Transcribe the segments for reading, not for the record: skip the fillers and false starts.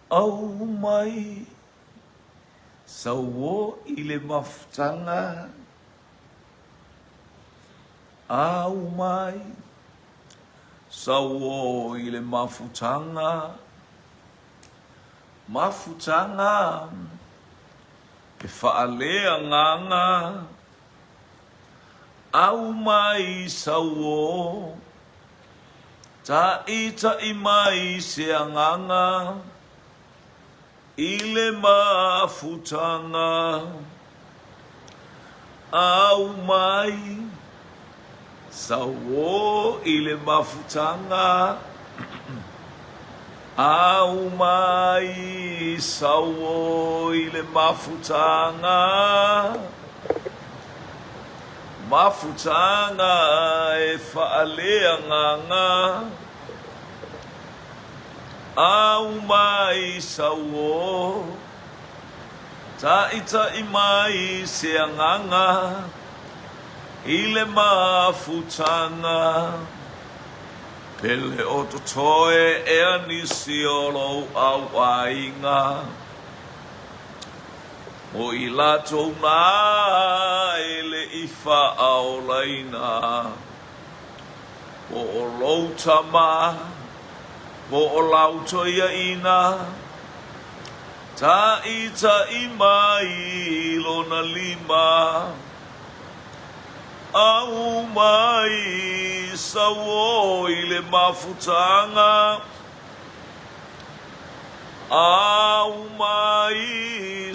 Aumai sauo i le mafutaga. Aumai sauo i le mafutaga. Mafutaga e faaleagaga. Aumai sauo Taʻitaʻi mai se agaga i le mafutaga. Aumai sauo i le mafutaga. Aumai sauo i le mafutaga. Mafutaga e faaleagaga. Aumai sauo, taʻitaʻi mai se agaga i le mafutaga. Pele o totoe ea nisi o lou au aiga. O i latou nā e le i faaolaina, po o lou tama, po o lau toeaina, taʻitaʻi mai lona lima, aumai sauo i le mafutaga. Aumai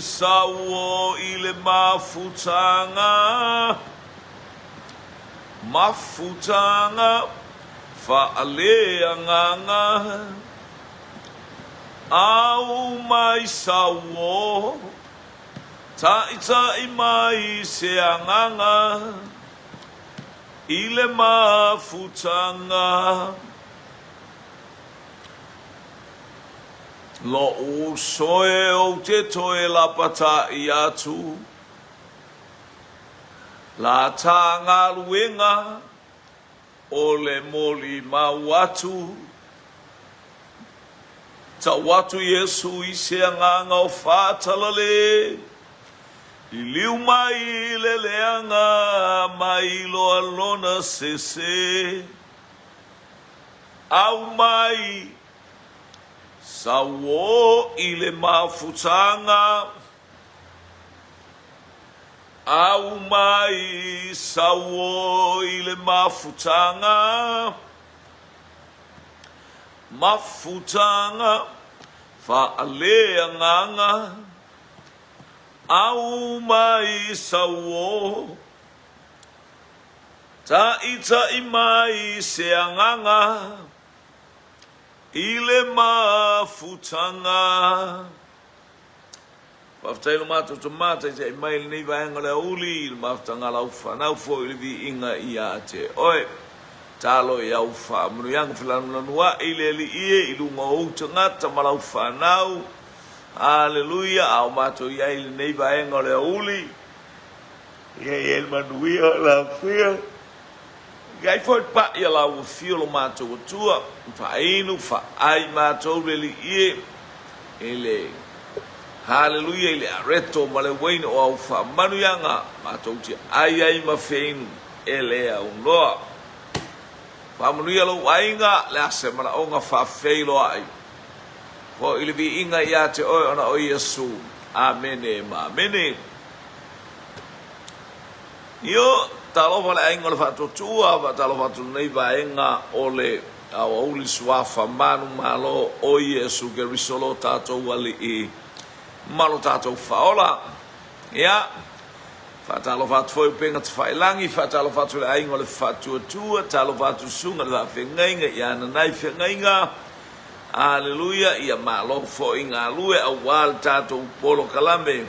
sauo i le mafutaga, mafutaga faaleagaga. Aumai sauo, taʻitaʻi mai se agaga i le mafutaga. Loʻu uso e ou te toe lapataʻi atu La tā galuega o le molimau atu Tau atu Iesu i se agaga o faatalale Liliu mai le leaga mai loa lona sese Aumai sauo i le mafutaga. Aumai sauo i le mafutaga. Mafutaga faaleagaga. Aumai sauo. Taʻitaʻi mai se agaga i le mafutaga. Faafetai lo matou tama taitai mai i lenei vaega o le aoauli i le mafutaga a lau fanau foi i le viiga ia te oe. Talo i au faamanuiaga felanulanuai le Alii e i luga o ou tagata ma lau fanau. Aleluia! A o matou i ai i lenei vaega o le aoauli, Ia i ai le manuia o le afio. I ai foi le paʻi a lau afio lo matou Atua, faainu, faaai matou le Alii e, i le Haleluia i le areto ma le uaina o au faamanuiaga, matou te ai ai ma feinu e le aunoa. Faamanuia lou aiga, le a se manaoga faafeiloai. Foi le viiga ia te oe ona o Iesu. Amene ma amene. Io, talofa le aiga o le Faatuatua, faatalofa atu lenei vaega o le aoauli suafa manumalo o Iesu Keriso lo tatou Alii ma lo tatou Faaola. Ia, faatalofa atu foi upega tafailagi, faatalofa atu le aiga o le Faatuatua, talofa atu susuga i le faafeagaiga ia Nanai Feagaiga, Aleluia, ia malo foi galue aua le tatou polokalame.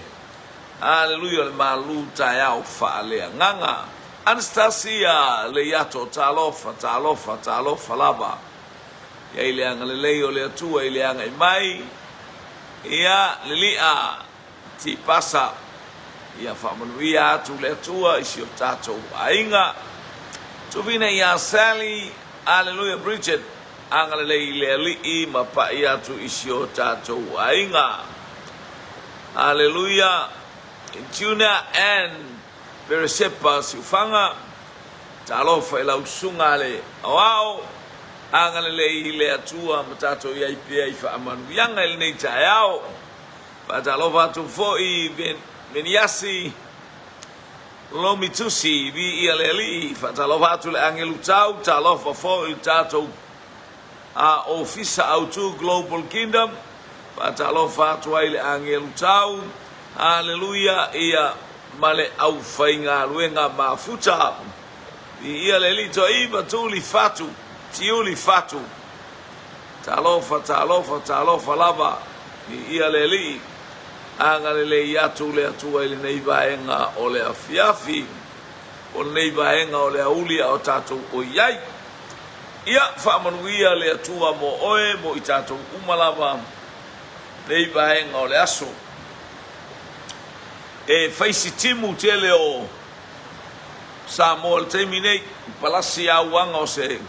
Aleluia o le malu taeao faaleagaga. Anastasia Leiato talofa talofa talofa lava. Ia i le agalelei o le Atua i le agai mai. Ia lilia tipasa ia faamanuia atu le Atua i si o tatou aiga. Tuvina ia Sally, aleluia Bridget. Agalelei i le Alii ma pai atu i si o tatou aiga. Haleluia! Junior and Peresepa Siufaga, talofa i lau susuga a le Aoao, agalelei i le Atua ma tatou i ai pea i faamanuiaga i lenei taeao. Faatalofa atu foi i Veniasi Lomitusi, viia le Alii. Faatalofa atu i le Agelu Tau, talofa foi i le tatou a Ofisa Autu Global Kingdom, faatalofa atu ai i le Agelu Tau, Haleluia, ia ma le aufaigaluega mafuta. Viia le Alii Toaiva Tuli Fatu, Tiuli Fatu. Talofa, talofa, talofa lava. Viia le Alii. Agalelei atu le Atua i lenei vaega o le afiafi, o lenei vaega o le auli a o tatou o i ai. Ia faamanuia le Atua mo oe, mo i tatou uma lava, nei vaega o le aso. E fai si timu tele o Samoa i le taimi nei, palasi auaga o se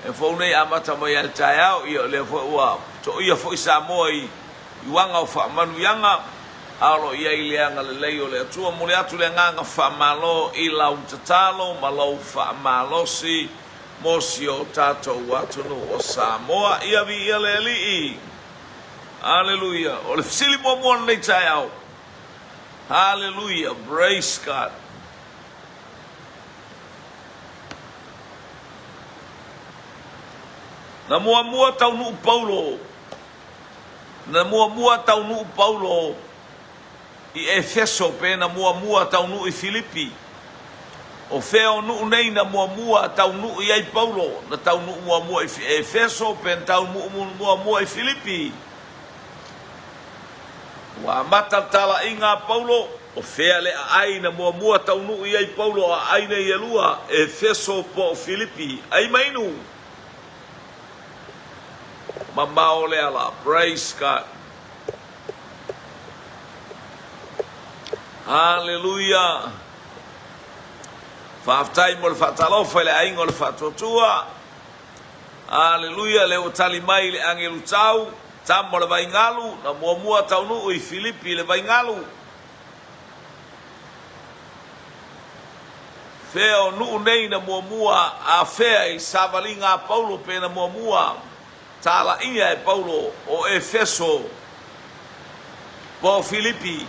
e fou nei amata mai lava i le taeao, ia o lea foi ua toia foi Samoa i uaga o faamanuiaga, a o lo o i ai le agalelei o le Atua. Momoli atu le agaga faamalo i lau tatalo ma lou faamalosi mo si o tatou atunuu o Samoa. Ia viia le Alii! Aleluia! O le fesili muamua o lenei taeao. Haleluia! Praise God! Na muamua taunuu Paulo Na muamua taunuu Paulo i Efeso pe na muamua taunuu i Filipi? O fea o nuu nei na muamua taunuu i ai Paulo? Na taunuu muamua i Efeso pe na taunuu muamua i Filipi? Ua amata le talaiga a Paulo, o fea le aai na muamua taunuu i ai Paulo o aai nei e lua, Efeso po o Filipi? Ai ma inu! Mamao le ala. Praise God. Haleluia. Faafetai mo le faatalofa i le aiga o le faatuatua. Haleluia, lea ua tali mai le agelu tau, tama o le vaigalu, na muamua taunuu i Filipi le vaigalu. Fea o nuu nei na muamua afea i savaliga a Paulo pe na muamua talaia e Paulo o Efeso po o Filipi?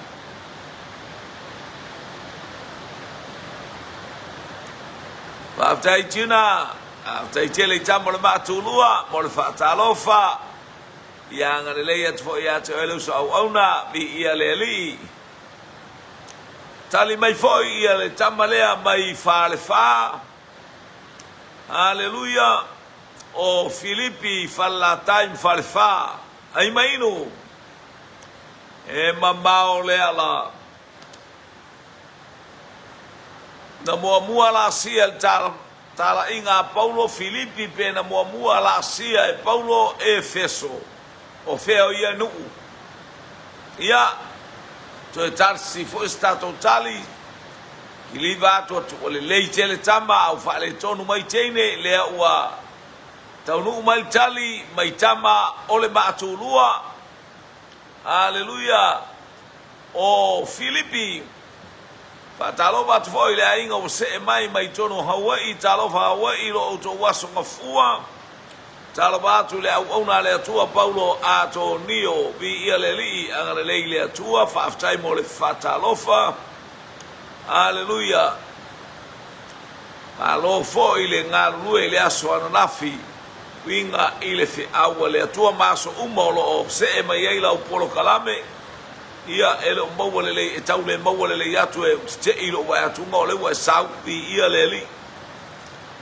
Faafetai Gina, faafetai tele i tama o le Maatulua mo le faatalofa. Ia agalelei atu foi ia te oe le uso auauna, viia le Alii. Tali mai foi ia le tama lea mai Falefa. Aleluia! O Filipi Falelatai ma Falefa. Ai mainu! E mamao le ala. Na muamua laasia le talaiga a Paulo Filipi pe na muamua laasia e Paulo Efeso. O fea o ia nuu? Ia, toe tarsi foi se tatou tali, kiliva atu atu ua lelei tele tama a ua faaletonu mai teine, lea ua taunuu mai le tali mai tama o le maatulua. Aleluia! O Filipi, faatalofa atu foi i le aiga ua see mai mai totonu o Hawaii, talofa Hawaii i lo outou aso gafua. Talofa atu i le auauna a le Atua Paulo Atonio, viia le Alii, agalelei le Atua, faafetai mo le faatalofa. Aleluia. Malo foi le galulue i le aso ananafi, uiga i le feau a le Atua ma aso uma o lo o see mai ai lau polokalame. Ia, e le o maua lelei, e tau le maua lelei atu e tete'i i lou vae atuga o lea ua e sau, viia le Alii.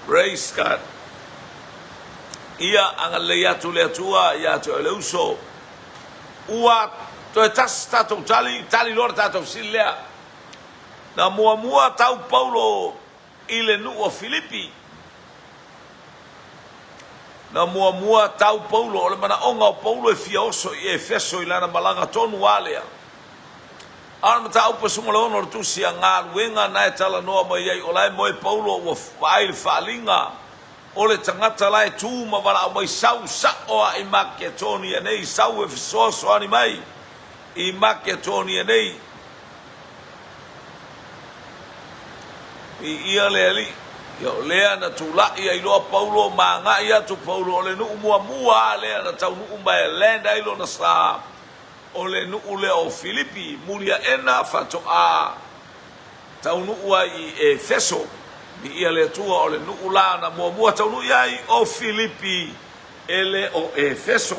Praise God. Ia agalelei atu le Atua ia te oe le uso. Ua toe tasi tatou tali, tali loa le tatou fesili lea. Na muamua tau Paulo i le nuu o Filipi. Na muamua tau Paulo, o le manaoga o Paulo e fia oso i Efeso i lana malaga tonu a lea. A o le mataupu e 16 o le tusi a Galuega na e talanoa mai ai, o la e moe Paulo ua vaai le faaaliga. O le tagata la e tu ma valaau mai sau sa'o a i Maketonia nei, sau e fesoasoani mai i Maketonia nei. Viia le Alii. Ia o lea na tula'i ai loa Paulo ma agai atu Paulo, o le nuu muamua a lea na taunuu ma e land ai lona sa, o le nuu lea o Filipi, muliaʻena faatoa taunuu ai i Efeso. Viia le Atua, o le nuu la na muamua taunuu i ai o Filipi, e le o Efeso.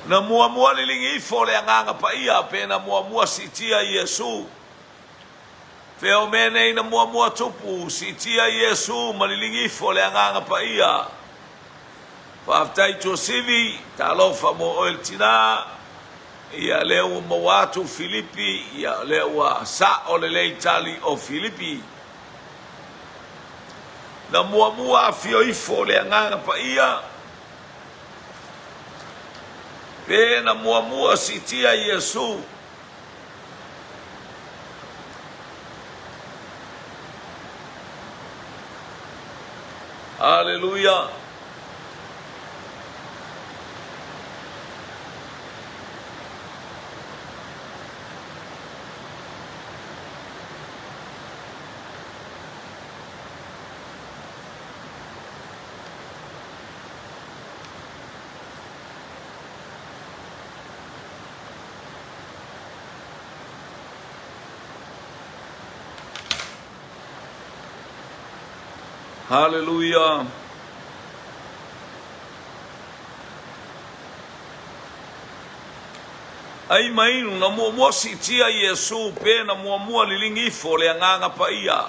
Na muamua liligi ifo le Agaga Paia pe na muamua siitia Iesu. Fea o mea nei na muamua tupu, siitia Iesu ma liligi ifo le Agaga Paia. Faafetai Tuasivi, talofa mo oe le tina. Ia lea ua maua atu Filipi, ia lea ua sa'o lelei tali o Filipi. Na muamua afio ifo le Agaga Paia, pe na muamua siitia Iesu. Aleluia! Haleluia! Ai ma inu, na muamua siitia Iesu pe na muamua liligi ifo le Agaga Paia.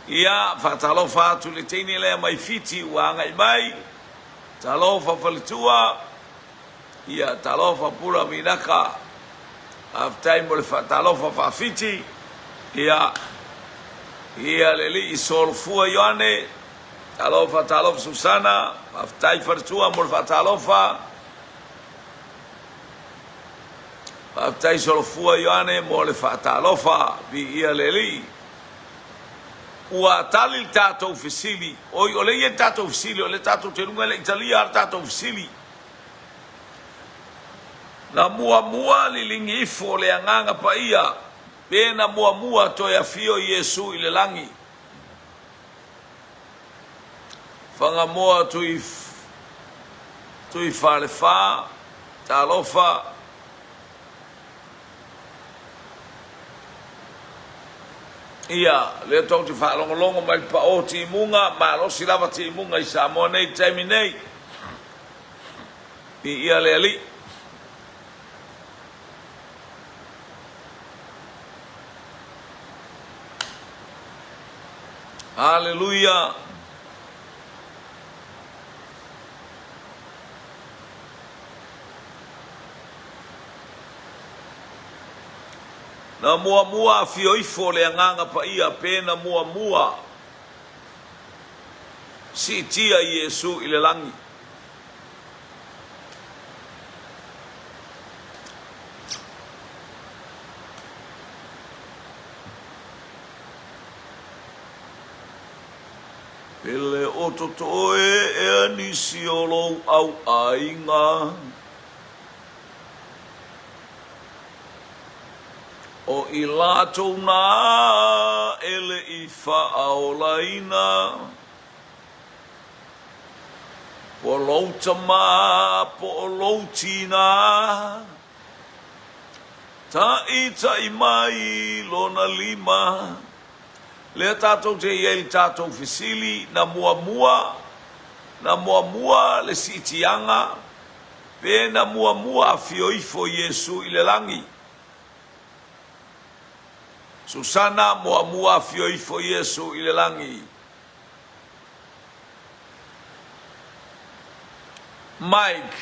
Ia, faatalofa atu i le teine lea mai Fiti ua agai mai. Talofa faletua. Ia, talofa Pura Vinaka. Faafetai mo le faatalofa faa-Fiti. Ia, ia le alii Solofua Ioane. Talofa, talofa Susana. Faafetai faletua mo le faatalofa. Faafetai Solofua Ioane mo le faatalofa. Viia le Alii. Ua tali le tatou fesili. Oi, o lea e i ai le tatou fesili, o lea tatou te luga e le i talia le tatou fesili. Na muamua liligi ifo le Agaga Paia, pe na muamua toe afio Iesu i le lagi. Whangamoa tui, tui falefa, talofa. Ia, lea tou te faalogologo mai le paoa timuga, malosi lava timuga i Samoa nei i le taimi nei. Viia le Alii. Aleluia! Na muamua afio ifo le Agaga Paia pe na muamua siitia Iesu i le lagi. Pele o totoe ea nisi o lou au aiga. O i latou nā e le i faaolaina. Po o lou tama po o lou tinā. Taʻitaʻi mai lona lima. Lea tatou te i ai i le tatou fesili, na muamua, na muamua le siitiaga, pe na muamua afio ifo Iesu i le lagi? Susana, muamua afio ifo Iesu i le lagi. Mike,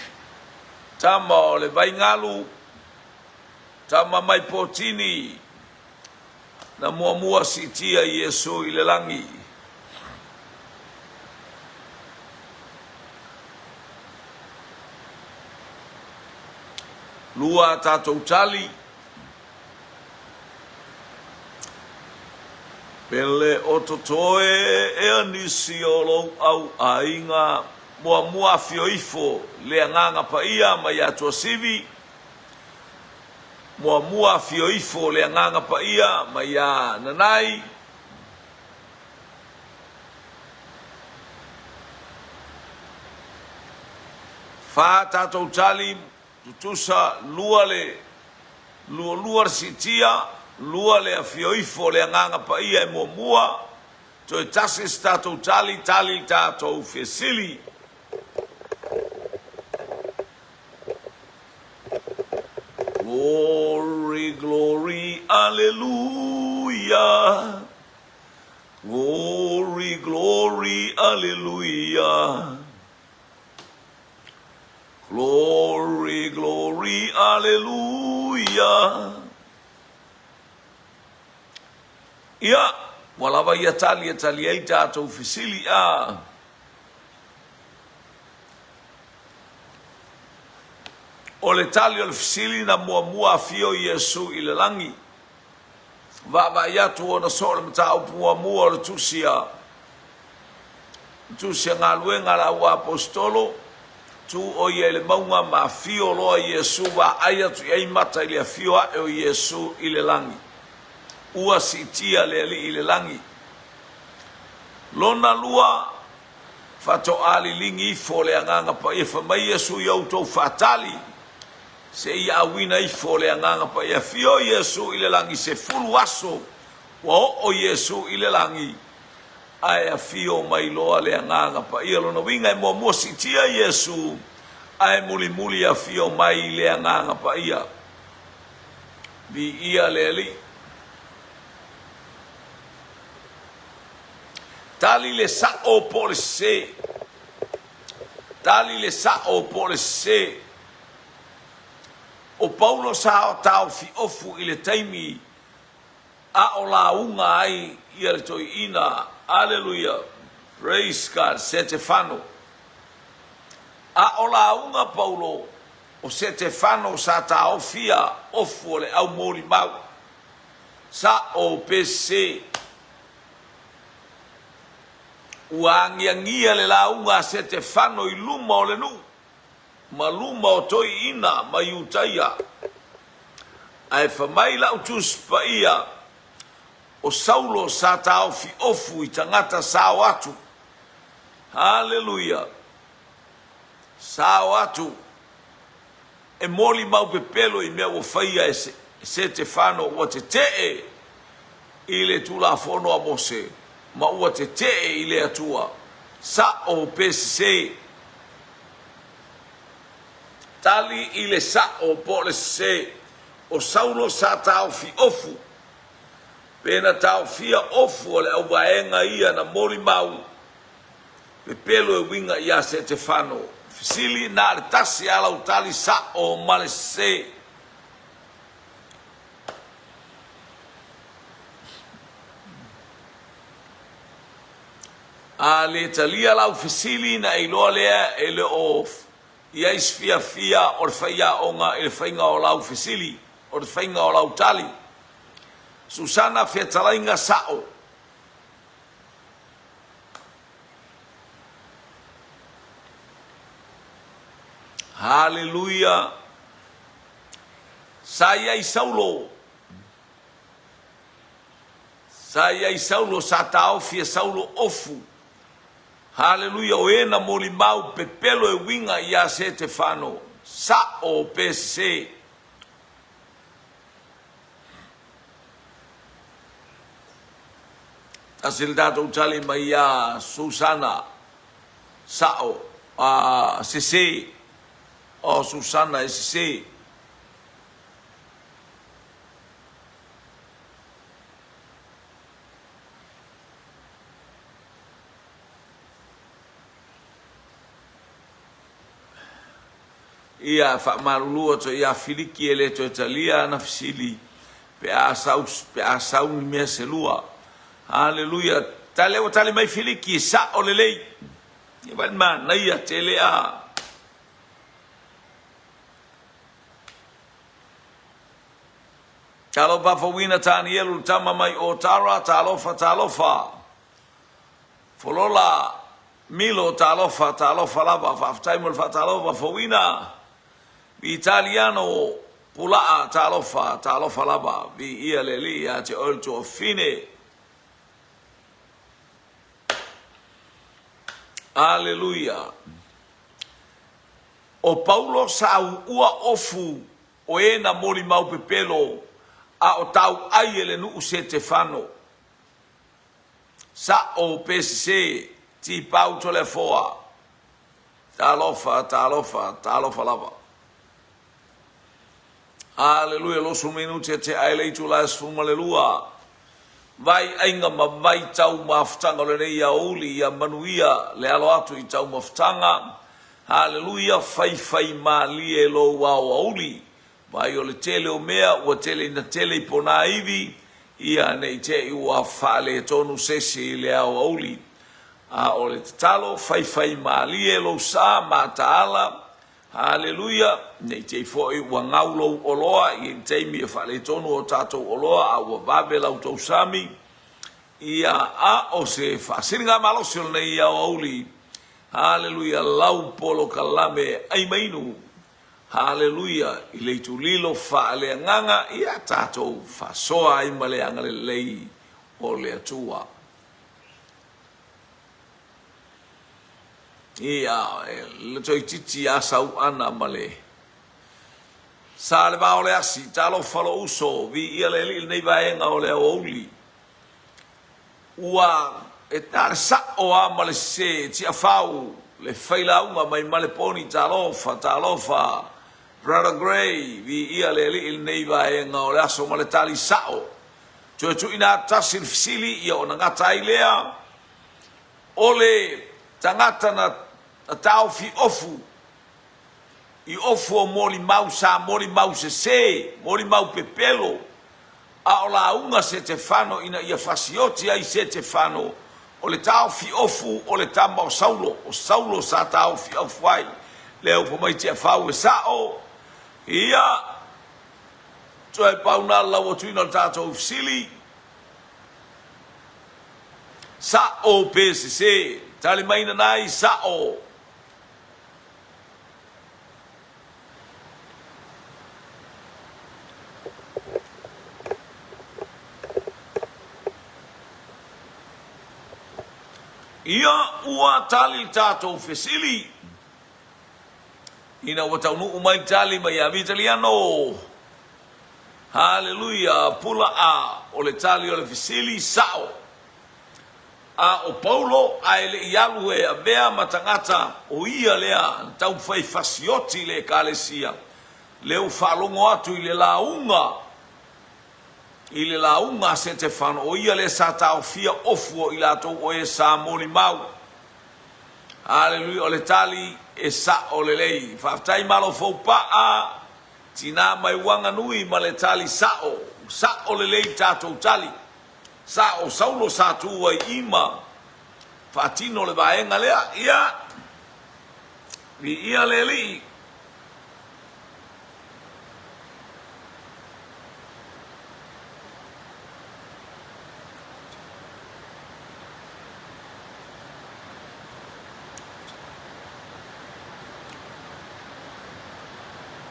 tama o le Vaigalu, tama mai Potini. Na muamua siitia Iesu i le lagi. Lua a tatou tali. Pele o totoe ea nisi o lou au aiga muamua afio ifo le Agaga Paia mai ia Tuasivi, muamua afio ifo le Agaga Paia mai ia Nanai, Fa tatou tali tutusa lua le lualua le siitia, lua le afioifo o le Agaga Paia e muamua, toe tasi se tatou tali, tali le tatou fesili. Glory, glory, alleluia. Glory, glory, alleluia. Glory, glory, alleluia. Ia, ua lava ia tali e tali ai tatou fesili a. O le tali o le fesili na muamua afio Iesu i le lagi. Vaavaai atu ona soo le mataupu muamua o le tusi a tusi a galuega a le auaposetolo, tu ʻo ia i le mauga ma afio loa Iesu vaai atu i ai mata i le afio aʻe o Iesu i le lagi. Ua siitia le Alii i le lagi. Lona lua, faatoa liligi ifo le Agaga Paia fai mai Iesu ia outou faatali seia auina ifo le Agaga Paia. Afio Iesu i le lagi 10 aso ua oo Iesu i le lagi ae afio mai loa le Agaga Paia. Lona uiga e muamua siitia Iesu ae mulimuli afio mai le Agaga Paia. Viia le Alii. Tali le sa'o po o le sesē. Tali le sa'o po o le sesē. O Paulo sa taofiofu i le taimi a o lauga ai ia le toeaina, Aleluia, praise God, Setefano. A o lauga Paulo, o Setefano sa taofia ofu o le au molimau. Sa'o pe sesē. Ua agiagia le lauga a Setefano i luma o le nuu ma luma o toeaiina ma Iutaia. Ae fai mai lau Tusi Paia, o Saulo sa taofiofu i tagata sa o atu. Haleluia! Sa o atu e molimau pepelo i mea ua faia e Setefano ua tetee i le Tulafono a Mose ma ua tetee i le Atua. Sa'o pe sesē. Tali i le sa'o po o le sesē. O Saulo sa taofi ofu. Pe na taofia ofu o le auvaega ia na molimau pepelo e uiga iā Setefano. Fesili, Na le tasi a lau tali sa'o ma le sesē. A le talia lau fesili na e iloa lea e le o i ai se fiafia o le faiaoga i le faiga o lau fesili, o le faiga o lau tali. Susana Fetalaiga Sa'o. Haleluia! Sa i ai Saulo. Sa i ai Saulo, sa taofi e Saulo ofu. Haleluia, o e na molimau pepelo e uiga iā Setefano, sa'o pe sesē. Tasi le tatou tali mai iā Susana, sa'o, a, sesē. O Susana e sesē. Ia faamalulu atu ia Filiki e le toe talia ana fesili pe a sau, pe a sau ni mea se lua. Haleluia. Tali ua tali mai Filiki, sa'o lelei. Ia vaai le manaia tele a. Talofa Fauina Tanielu le tama mai o Tara, talofa, talofa. Folola Milo, talofa, talofa lava. Faafetai mo le faatalofa Fauina. Vitaliano Pulaa, talofa, talofa lava. Viia le Alii ia te oe le Tuafafine. Aleluia. O Paulo sa uua ofu o e na molimau pepelo a o tauʻai e le nuʻu Setefano. Saʻo pe sese, tipau Toleafoa. Talofa, talofa, talofa lava. Aleluia, 20 minute te ae le itula e 12. Vai aiga ma vai tau mafutaga o lenei aoauli ia manuia le alo atu i tau mafutaga. Haleluia, faifai malie lou aoauli. Vai o le tele o mea ua tele ina tele i pona ivi, ia ne i te i ua faaletonu sesi i le aoauli. A o le tatalo, faifai malie lou sa mataala. Haleluia, ne i te i foi ua gau lou oloa i le taimi e faaletonu o tatou oloa a ua vave lau tausami. Ia, a o se faasiligamalosi o lenei aoauli. Haleluia, lau polokalame ai ma inu. Haleluia, i le itulilo faaleagaga, ia tatou faasoa ai ma le agalelei o le Atua. Ia, e toeitiiti lava sau ana ma le sa le vao o le asi, talofa lou uso, viia le Alii lenei vaega o le aoauli. Ua e na le sa'o lava ma le sese Tiafau le failauga mai Maleponi Talofa talofa Brother Grey viia le Alii lenei vaega o le aso ma le tali sa'o. Toe tuuina atu tasi le fesili ia ona gata ai lea o le tagata na taofi ofu i ofu o molimau sa molimau sese, molimau pepelo A o lauga Setefano ina ia fasioti ai Setefano, o le taofiofu o le tama o Saulo, o Saulo sa taofiofu ai, lea ua fai mai Tiafau e sa'o, ia, toe pau na le lau atuina o le tatou fesili, sa'o pe sese? Tali mai nanai, sa'o. Ia ua tali le tatou fesili ina ua taunuu mai tali mai ia Vitaliano. Haleluia, pula a o le tali o le fesili sao. A o Paulo, a e le i alu e avea ma tagata, o ia lea na taumafai fasioti i le Ekalesia, lea ua faalogo atu i le lauga, i le lauga a Setefano, o ia lea sa taofia ofu o i latou o e sa molimau. Aleluia, o le tali e sa'o lelei. Faafetai malo Foupaa, tina mai Uaganui ma le tali sa'o. Sa'o lelei tatou tali. Sa o Saulo sa tu ai i ma faatino le vaega lea. Ia, viia le Alii.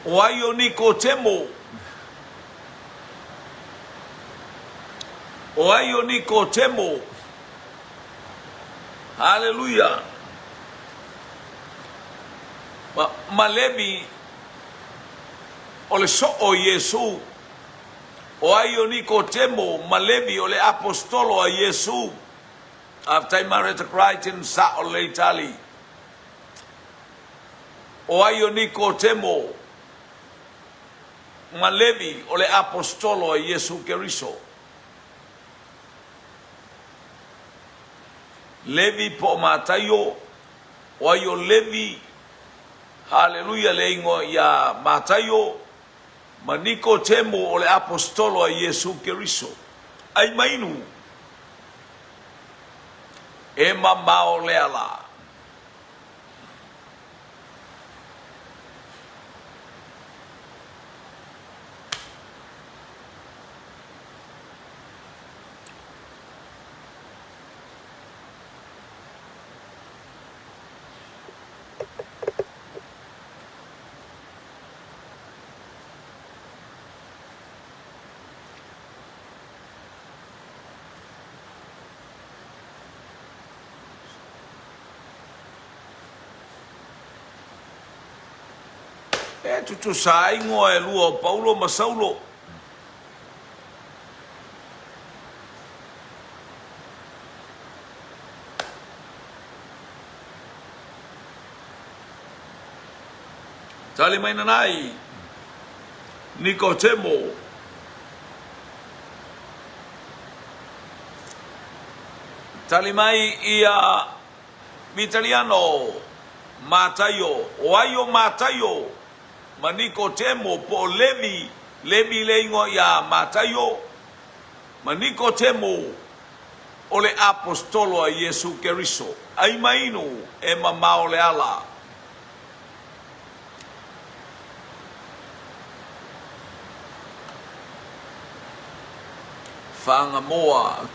O ai o Nikotemo? O ai o Nikotemo? Haleluia! Ma, ma Levi, o le soo o Iesū. O ai o Nikotemo ma Levi, o le aposetolo a Iesū. Faafetai Marietta Crichton, sa'o lelei tali. O ai o Nikotemo? Ma Levi, o le Aposetolo a Iesu Keriso. Levi po o Mataio, o ai o Levi? Haleluia le igoa ia Mataio, ma Nikotemo o le Aposetolo a Iesu Keriso. Ai ma inu, e mamao lea la. E tutusa ai igoa e lua o Paulo ma Saulo. Tali mai nanai, Nikotemo. Tali mai ia Vitaliano, Mataio, o ai o Mataio ma Nikotemo po o Levi, Levi le igoa iā Mataio ma Nikotemo o le Aposetolo a Iesu Keriso. Ai mainu e mamao le ala. Whangamoa.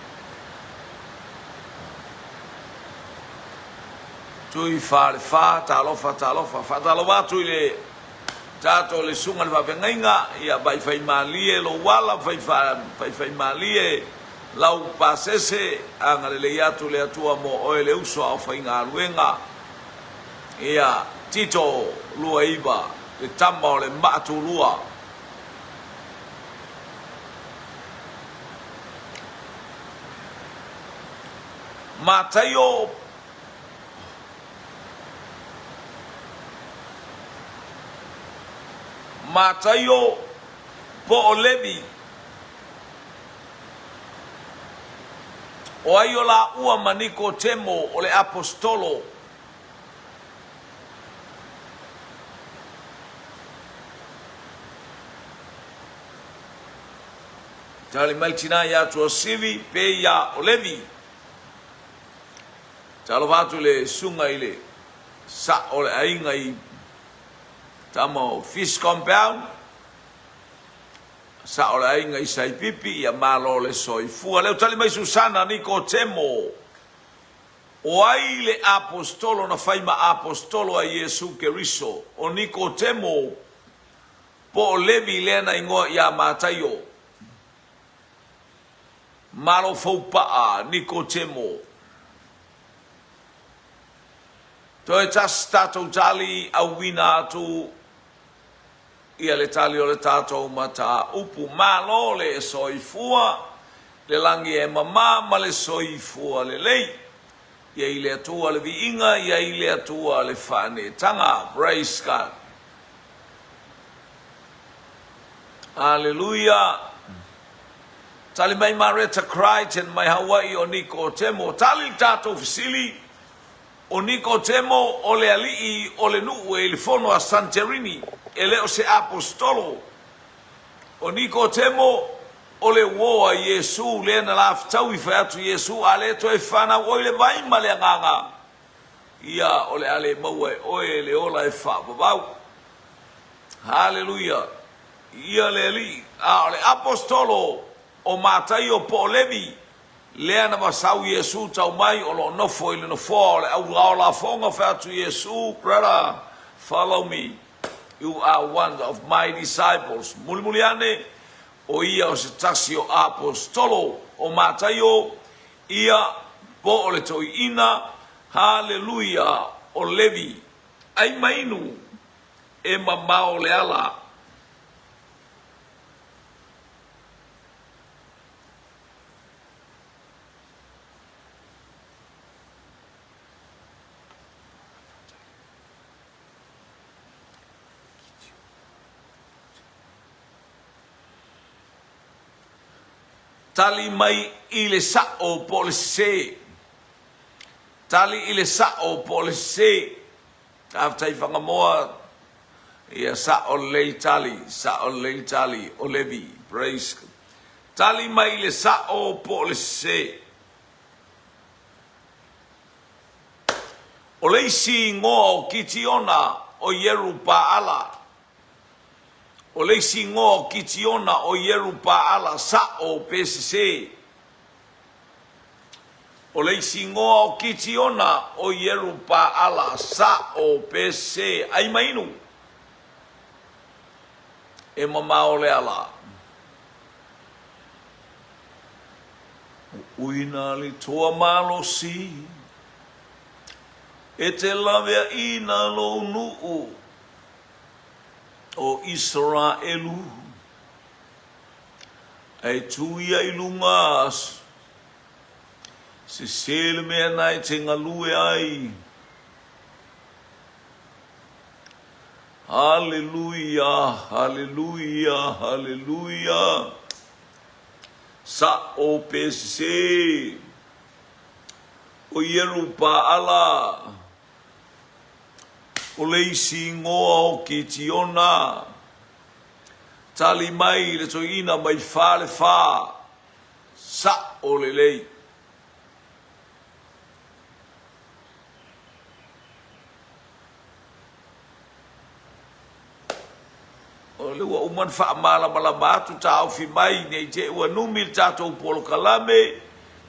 Tui Falefa, talofa, talofa. Faatalofa atu i le tatou le susuga i le faafeagaiga, ia faifaimalie lou ala, faifaimalie lau pasese, agalelei atu le Atua mo oe le uso a o faigaluega. Ia, Tito 29, le tama o le maatulua. Mataio Mataio po o Levi. O ai o lāua ma Nikotemo o le Aposetolo? Tali mai le tinā iā Tuasivi pe iā o Levi. Talofa atu i le susuga i le sa'o o le aiga i tama o Fish Compound, sa'o o le aiga i Saipipi, ia malo le soifua. Lea ua tali mai Susana Nikotemo, o ai le Aposetolo na fai ma Aposetolo a Iesu Keriso? O Nikotemo po o Levi lea na igoa iā Mataio. Malo Foupa'a, Nikotemo. Toe tasi tatou tali auina atu ia le tali o le tatou mataupu. Malo le soifua, le lagi e mama ma le soifua lelei. Ia i le Atua le viiga, ia i le Atua le faaneetaga. Praise God. Aleluia. Tali mai Mareta Crichton mai Hawaii o Nikotemo. Tali le tatou fesili, o Nikotemo o le alii o le nuu e i le fono a Santerini, e le o se Aposetolo. O Nikotemo o le uo a Iesu lea na lafetaui fai atu Iesu, a le toe fanau oe i le vai ma le agaga, ia o le a le maua e oe le ola e faavavau. Haleluia! Ia le Alii. A o le Aposetolo o Mataio po o Levi, lea na vasau Iesu tau mai o lo o nofo i le nofoa o le au lafoga, fai atu Iesu, Brother, follow me, you are one of my disciples. Mulimuli ane, o ia o se tasi o Aposetolo o Mataio, ia, po o le toeaina, haleluia, o Levi. Ai mainu e mamao le ala. Tali mai i le sa'o po o le sesē. Tali i le sa'o po o le sesē. Faafetai Fagamoa, ia sa'o lelei tali, sa'o lelei tali o Levi. Praise. Tali mai i le sa'o po o le sesē. O le isi igoa o Kitiona o Ierupaala. O le isi igoa o Kitiona o Ierupaala, sa'o pe sesē. O le isi igoa o Kitiona o Ierupaala, sa'o pe sesē, ai ma inu. E mamao le ala. Uina le toa malosi e te laveaina lou nuu. o Isaraelu, ae tu ia i luga, sese le mea na e te galue ai. Haleluia, haleluia, haleluia. Sa'o pe sese. O Ierupaala, o le isi igoa o Kitiona. Tali mai le toeaina mai Falefa, sa'o lelei. O lea ua uma ona faamalamalama atu, taofi mai ne i te i ua numi le tatou polokalame.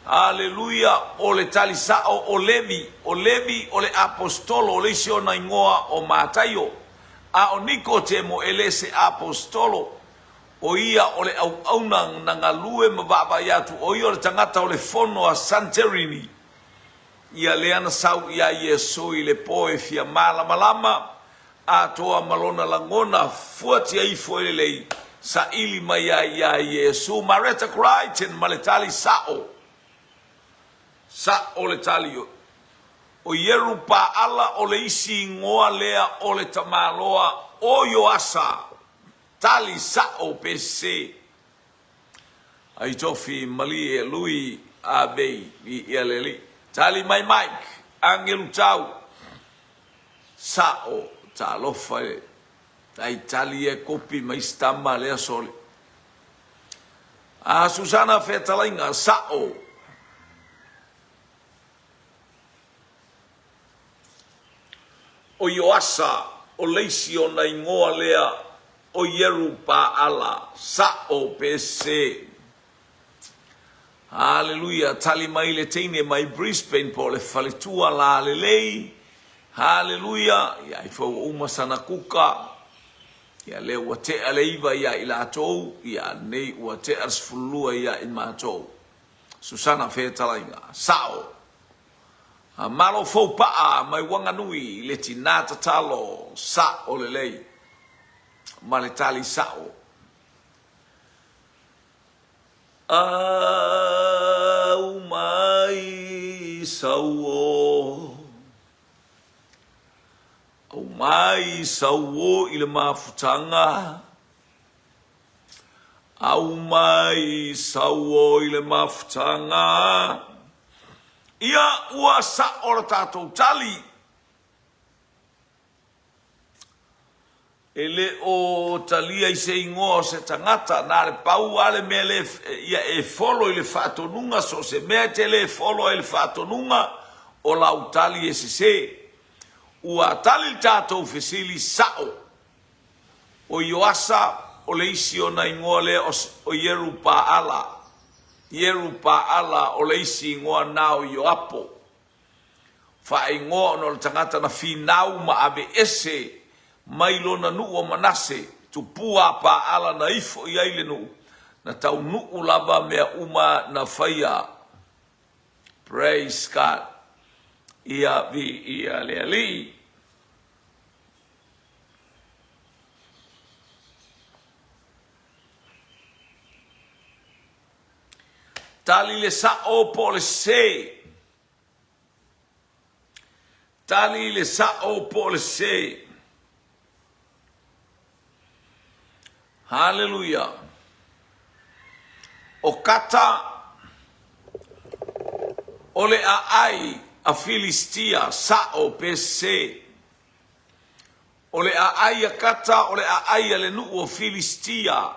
Aleluia! O le tali sa'o o Levi, o Levi o le Aposetolo, o le isi ona igoa o Mataio. A o Nikotemo e le se Aposetolo, o ia o le auauna na galue ma vaavaai atu, o ia o le tagata o le fono a Santerini. Ia lea na sau iā Iesu i le po e fia malamalama atoa ma lona lagona fuatia ifo e lelei, saili mai ai iā Iesu. Mareta Crichton ma le tali sa'o. Sa'o le tali o Ierupaala o le isi igoa lea o le tamaloa o Ioasa. Tali sa'o pe sese. Aitofi malie lui avei i ia le alii. Tali mai Mike, agelu tau. Sa'o talofa e ai tali e kopi mai isi tama lea sole. A Susana fetalaiga sa'o. O Ioasa, o le isi ona igoa lea o Ierupaala, sa'o pe sese. Haleluia! Tali mai le teine mai Brisbane po o le faletua lalelei. Haleluia! Ia ai foi ua uma sana kuka. Ia lea ua tea le 9 ia i latou, ia nei ua tea le 12 ia i matou. Susana fetalaiga, sa'o. Malo fou pa'a mai Wanganui i le tinā tatalo sa'o lelei ma le tali sa'o. Aumai sauo, aumai sauo i le mafutaga. Aumai sauo i le mafutaga. Ia ua sa'o le tatou tali. E le o talia i se igoa o se tagata, na o le pau lava le mea lea ia e folo i le faatonuga, so o se mea e te le folo ai i le faatonuga, o lau tali e sese. Ua tali le tatou fesili sa'o. O Ioasa, o le isi ona igoa lea o Ierupaala. Ierupaala, o le isi igoa na o Ioapo. Faaigoa ona o le tagata na finau ma aveese mai lona nuu o Manase, tupua a Paala na ifo i ai le nuu, na taunuu lava mea uma na faia. Praise God. Ia viia le Alii. Tali le sa'o po o le sē. Tali le sa'o po o le sē. Haleluia. O Kata o le aai a Filistia, sa'o pe sē. O le aai a Kata, o le aai a le nuu o Filistia,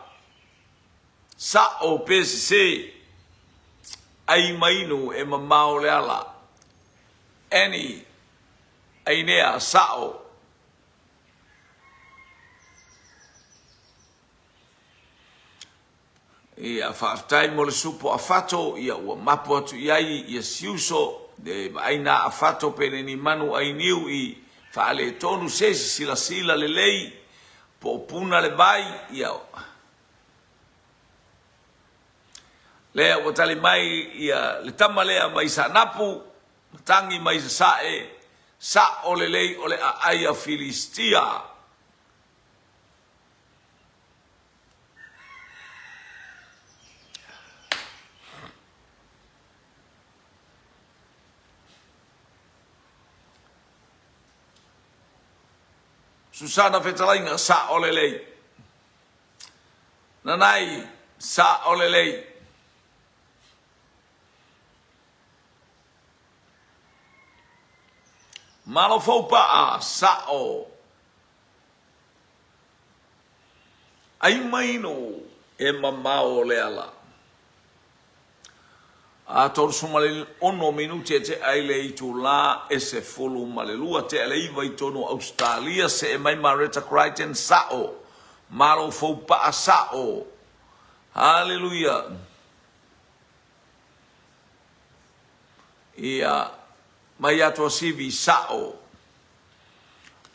sa'o pe sese, ai ma inu e mamao le ala. Annie, Ainea, sa'o. Ia, faafetai mo le supo a Fato, ia ua mapu atu i ai ia Siuso, le vaai na a Fato pele ni manu ai niu i faaletonu se isi silasila lelei po o puna le vai, ia lea ua tali mai ia le tama lea mai Saanapu, matagi mai Sasae, sa'o lelei o le aai a Filistia. Susana fetalaiga, sa'o lelei. Nanai, sa'o lelei. Malo Foupa'a, sa'o. Ai mai no e mamao le ala. A 36 minute e tea i le itulā e 12, tea le 9 i totonu o Ausetalia, see mai Mareta Crichton, sa'o. Malo Foupa'a, sa'o. Haleluia. Ia, mai Atuasivi, sa'o.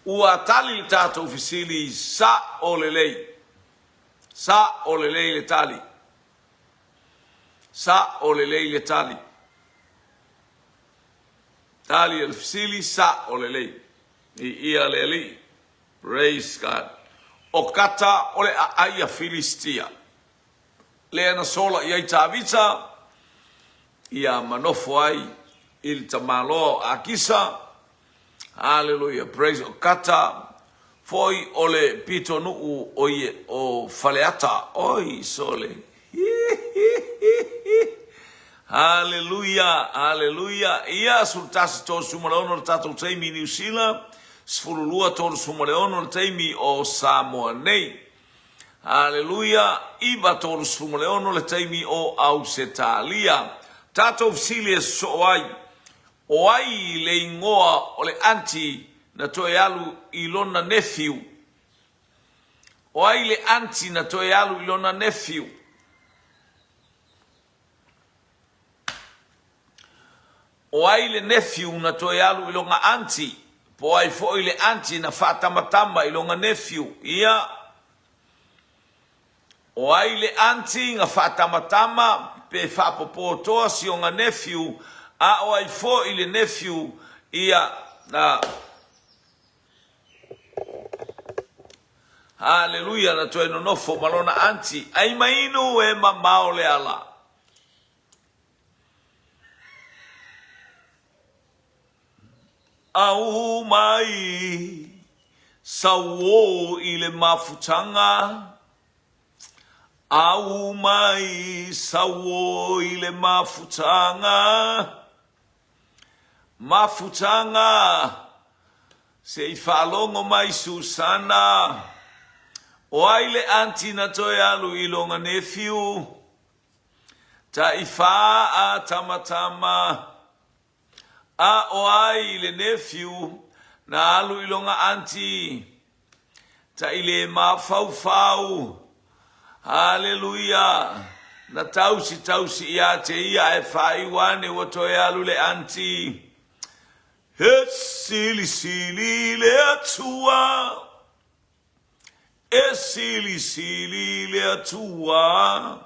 Ua tali le tatou fesili, sa'o lelei. Sa'o lelei le tali. Sa'o lelei le tali. Tali o le fesili, sa'o lelei. Viia le Alii. Praise God. O Kata o le aai a Filistia. Lea na sola i ai Tavita, ia ma nofo ai i le tamaloa o Akisa. Hallelujah. Praise O Kata foi o le pitonuu o, ie, o Faleata. Oi, sole. Hallelujah, hallelujah. Ia, 11:36 le tatou taimi i Niu Sila, 12:36 le taimi o Samoa nei. Aleluia! 9:36 le taimi o Ausetalia. Tatou fesili e sosoo ai, O ai le igoa o le aunty na toe alu i lona nephew? O ai le aunty na toe alu i lona nephew? O ai le nephew na toe alu i lona aunty? Po o ai foi le aunty na faatamatama i lona nephew? Ia. O ai le aunty na faatamatama pe faapopotoa si ona nephew, a o ai foi le nephew ia na Haleluia na toe nonofo ma lona aunty. Ai mainu e mamao le ala. Au mai sauō i le mafutaga, Au mai sauō i le mafutaga, Mafutaga, se i faalogo mai Susana, O ai le aunty na toe alu i lona nephew? Taifa a tamatama. A o ai le nephew na alu i lona aunty? Tai le mafaufau. Haleluia! Na tausi tausi ia te ia ae faaiu ane ua toe alu le aunty. He silisili le Atua. E silisili le Atua.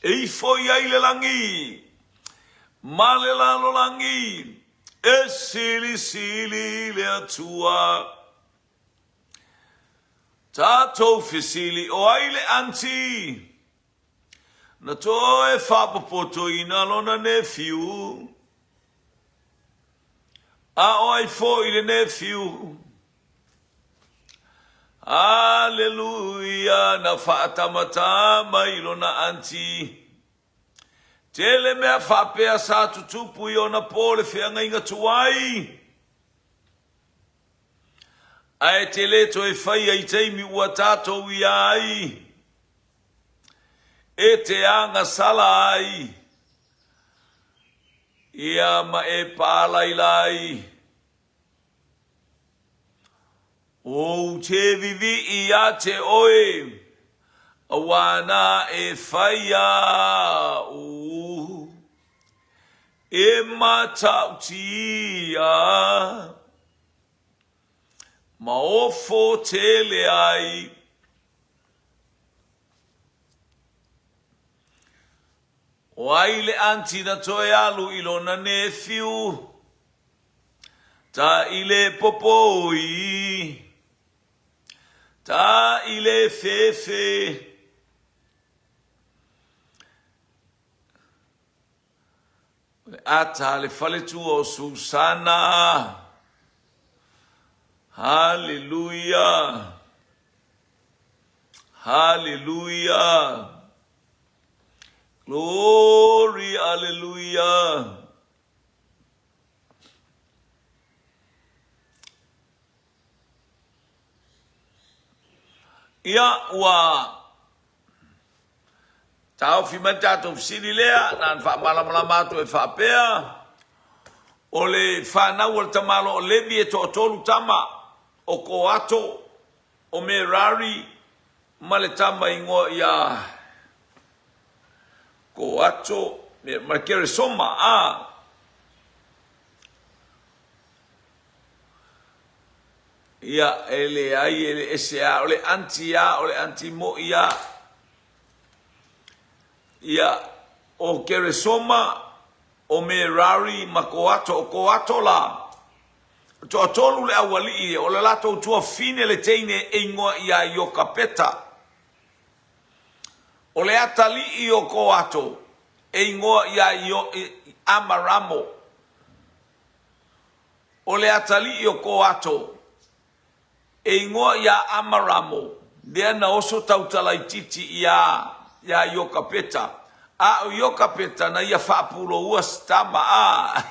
E ifo i ai le lagi ma le lalolagi, e silisili le Atua. Tatou fesili, o ai le aunty? Na toe faapopotoina lona nephew. A o ai foi le nephew? Aleluia, na faatamatama i lona aunty. Tele mea faapea sa tutupu i ona po le feagaiga tuai. Ae te le toe faia i taimi ua tatou ia ai. E te agasala ai. Ia ma e pālaila ai. Ou te vivii ia te oe, auā na e whai au e matautia ma ofo tele ai. O ai le aunty na toe alu i lona nephew? Ta i le popoi, ta i le fefe. O le ata a le faletua o Susana. Haleluia! Haleluia! Glory, haleluia! Ia, ua taofi mai le tatou fesili lea, na ona faamalamalama atu e faapea, o le fanau a le tamaloa o Levi e toatolu tama, o Koato, o Merari ma le tama ingoa ia Koato ma le Keresoma, a. Ia, e leai, e le ese a, o le aunty a, o le aunty moi a. Ia, o Keresoma, o Merari ma Koato, o Koato la, toatolu le aualii, o le latou tuafafine le teine e igoa ia Iokapeta. O le atalii o Koato e igoa ia Amaramo. O le atalii o Koato, e igoa ia Amaramo, lea na oso tautala itiiti iā iā Iokapeta, a o Iokapeta na ia faapuloua se tama, a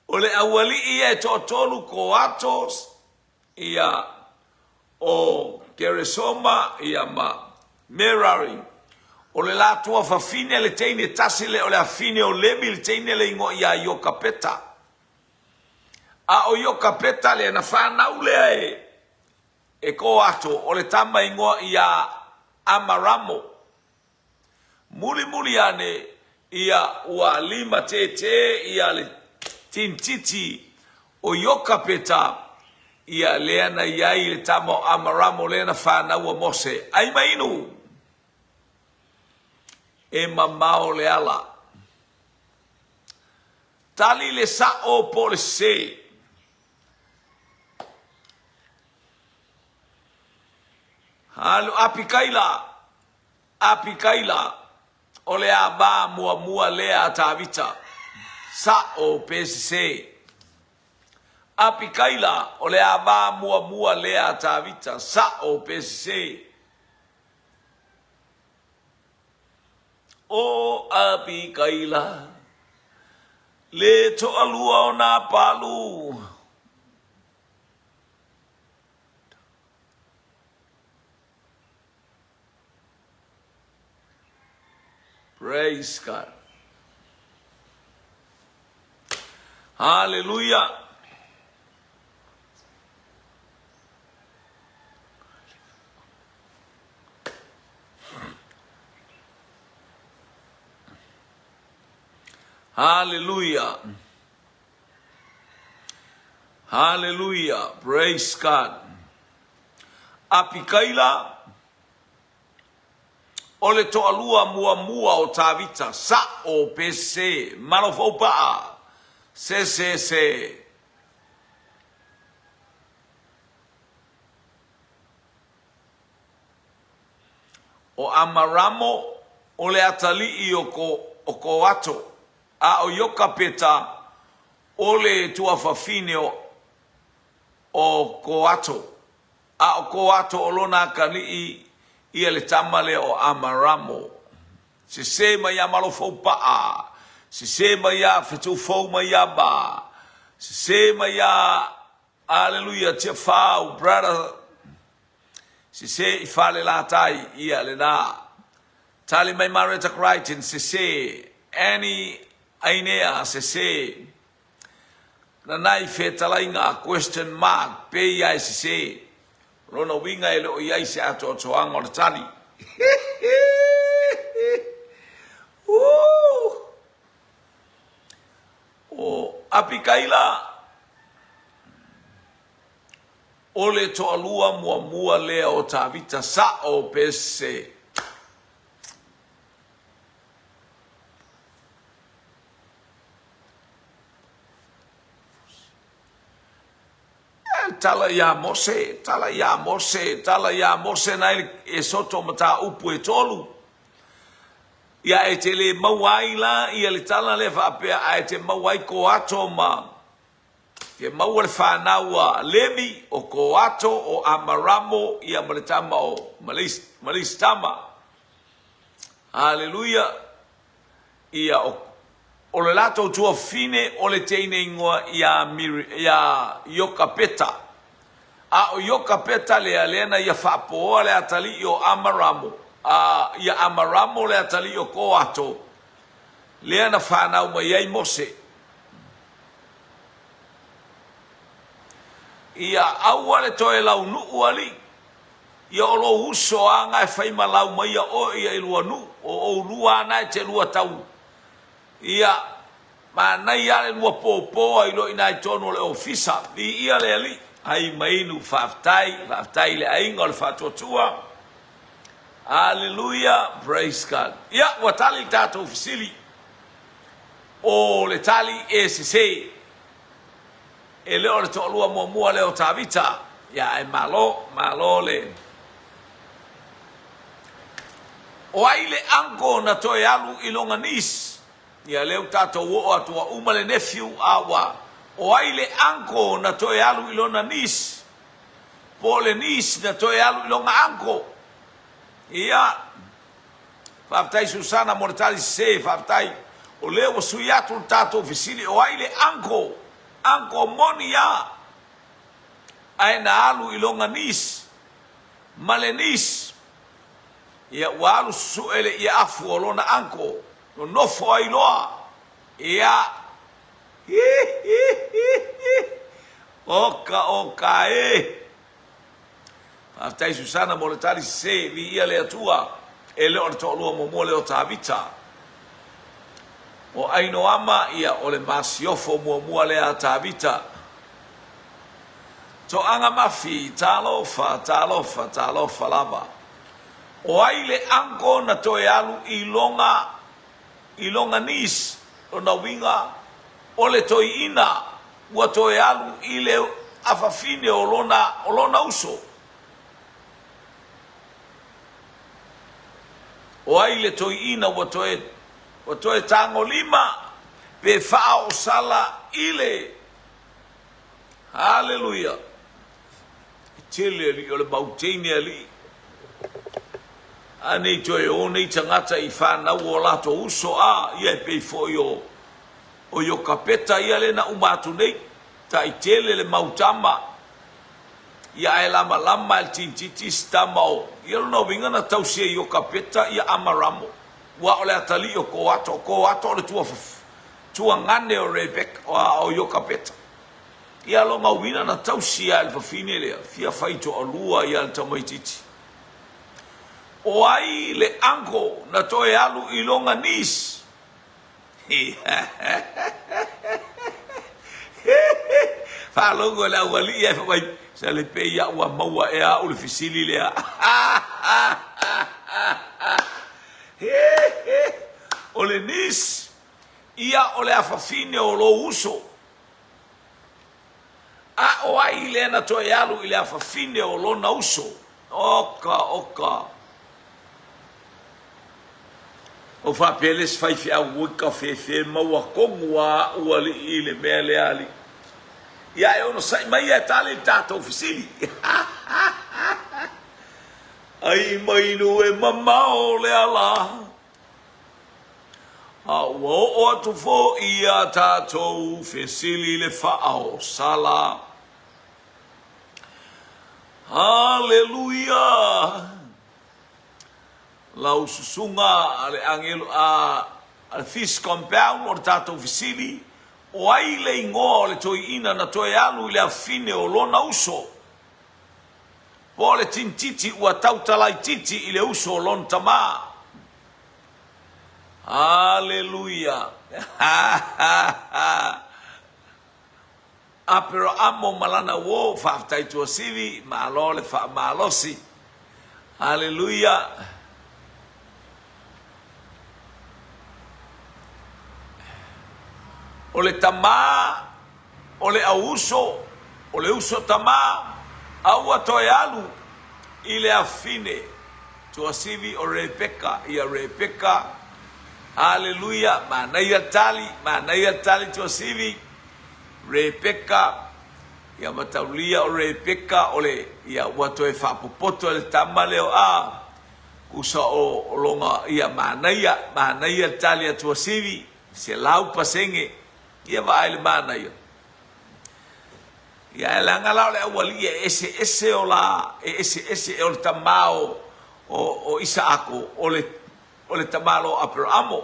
O le aualii ia e toatolu Koato, ia, o Keresoma, ia, ma Merari. O le latua fafine le teine tasi le o le afine o Levi le teine le igoa ia Iokapeta. A o Iokapeta lea na fanau lea e e Koato o le tama igoa ia Amaramo. Mulimuli ane ia ua limatētē ia le tinititi o Iokapeta, ia lea na i ai le tama o Amaramo lea na fanau a Mose, ai ma inu! E mamao le ala. Tali le sa'o po o le sesē. Alu Apikaila, Apikaila, o le ava muamua lea a Tavita. Sa'o pe sesē. Apikaila, o le ava muamua lea a Tavita. Sa'o pe sesē. O Apikaila, le toalua o Napalu. Praise God. Hallelujah. Hallelujah. Hallelujah. Praise God. Apikaila, o le toalua muamua o Tavita, sa'o pe sesē, malofoupa'a, se se se. O Amaramo, o le atalii o ko, o Koato, a o Iokapeta, o le tuafafine o, o Koato. A o Koato o lona akalii ia le tama lea o Amaramo. Sesē mai iā Malofoupa'a, sesē mai iā Fetuufou mai iā Ba, sesē mai iā Aleluia Tiafau, brother, sesē i Falelatai, ia lena. Tali mai Mareta Crichton, sesē, Annie Ainea, sesē. Nanai fetalaiga question mark pe ia e sesē. O lona uiga e le o i ai se atoatoaga o le tali. O Apikaila, o le toalua muamua lea o Tavita, sa'o pe sesē. Tala iā Mose, tala iā Mose, tala iā Mose na e soto mataupu e tolu. Ia e te le maua ai la ia le tala lea faapea ae te maua ai ko ato ma. Ke maua le fanau a Levi, o Koato, o Amaramo, ia ma le tama o Maleisitama. Haleluia! Ia, o, o le latou tuafafine o le teine ingoa ia, Miri, ia Iokapeta. A o Iokapeta lea, lea na ia faapoa le atalii o Amaramo, a, ia Amaramo le atalii o Koato, lea na fanau mai ai Mose. Ia aua le toe launuu alii. Ia o lou uso a na e fai ma lau mai ia oe ia i lua nuu, o oulua a na e te lua tau. Ia, manaia a le lua pōpō ai loa i ina i tonu o le ofisa. Viia le Alii. Ai ma inu, faafetai, faafetai i le aiga o le faatuatua. Aleluia, praise God. Ia, ua tali le tatou fesili. O le tali e sese. E le o le toalua muamua lea o Tavita. Ia, ae malo, malo le. O ai le uncle na toe alu i lona niece? Ia, lea ua tatou oo atu ua uma le nephew, a ua. O ai le uncle na toe alu i lona niece? Po o le niece na toe alu i lona uncle? Ia. Faafetai Susana mo le tali sese, faafetai. O lea ua sui atu le tatou fesili o ai le uncle, uncle moni a, ae na alu i lona niece ma le niece ia ua alu susue le iafu o lona uncle, nonofo ai loa, ia, hi hi hi hi, oka oka e. Faafetai Susana mo le tali sese, viia le Atua, e le o le toalua muamua lea o Tavita. O Ainoama, ia, o le masiofo muamua lea a Tavita. Toaga Mafi, talofa, talofa, talofa lava. O ai le uncle na toe alu i lona, i lona niece, lona uiga, o le toeaina ua toe alu i le afafine o lona, o lona uso. O ai le toeaina ua toe, ua toe tagolima pe faaoosala i le. Haleluia! E tele alii o le mau teine alii. A nei toe o nei tagata i fanau o latou uso, a ia e pei foi o O Iokapeta ia lea na uma atu nei, taitele le mau tama, ia ae lamalama e le tintiti isi tama o, ia lona uiga na tausi e Iokapeta ia Amaramo, ua o le atalii o Koato, o Koato o le tua, tuagane o Rebeka, o Iokapeta. Ia lona uiga na tausi lava e le fafine lea, fia fai toalua ia le tamaititi. O ai le uncle na toe alu i lona niece? Faalogo i le aualii ae fai mai, Sale pei a ua maua ea au le fesili lea. O le niece, ia o le afafine o lou uso. A o ai lea na toe alu i le afafine o lona uso? Oka, oka. Ou faapea le isi faifeau ui kafefe maua tonu a a'u alii i le mea lea alii. Ia e onosai mai e tali le tatou fesili. Ai mai nu e mamao le ala A ua oo atu foi a tatou fesili le faaosala. Haleluia! Lau susuga a le agelu a le Fish Compound o le tatou fesili, o ai le igoa o le toeaina na toe alu i le afine o lona uso? Po o le tinititi ua tautalaititi i le uso o lona tama? Haleluia! Aperaamo ma lana uo, faafetai Tuasivi, malo le faamalosi. Haleluia! O le tama, o le auuso, o le uso tama, a ua toe alu i le afine. Tuasivi o Rebeka, ia Rebeka. Haleluia! Manaia le tali, manaia le tali Tuasivi. Rebeka. Ia mataulia o Rebeka o le, ia ua toe faapopoto e le tama lea o a, usa o, o lona, ia manaia, manaia le tali a Tuasivi, 100%, ia vaai le manaia. Ia ae leaga la o le aualii e eseese o la, e eseese, o le tama o, o, o Isaako, o le, o le tamaloa o Aperamo.